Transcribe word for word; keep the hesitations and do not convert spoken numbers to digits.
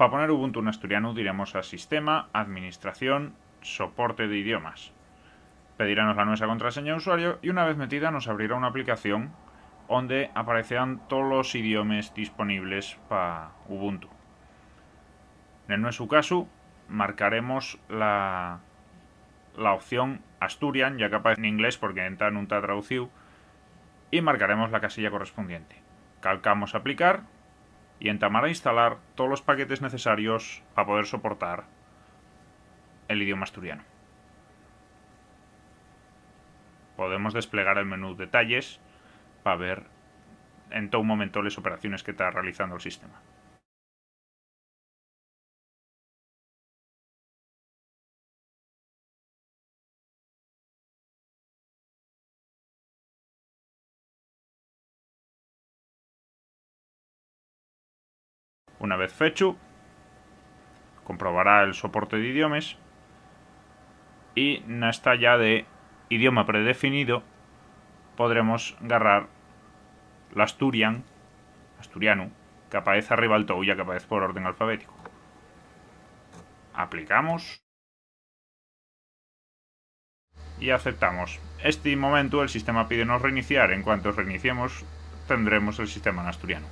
Pa poner Ubuntu n'asturianu, diremos a Sistema, Administración, Soporte d'idiomas. Pediranos la nuesa contraseña d'usuariu y, una vez metida, nos abrirá una aplicación onde aparecerán tolos idiomes disponibles pa Ubuntu. Nel nuesu casu, marcaremos la, la opción Asturian, ya qu'apaez n'inglés porque entá nun ta traducíu, y marcaremos la casilla correspondiente. Calcamos aplicar y entamará a instalar tolos paquetes necesarios pa poder soportar el idioma asturianu. Podemos desplegar el menú Detalles pa ver en too momentu les operaciones que ta realizando'l sistema. Una vez fechu, comprobará el soporte d'idiomes y na estaya de idioma predefinido podremos garrar l'asturian, asturianu, qu'apaez arriba'l tou, ya qu'apaez por orden alfabético. Aplicamos. Y aceptamos. Esti momentu el sistema pídenos reiniciar. En cuanto reiniciemos, tendremos el sistema n'asturianu.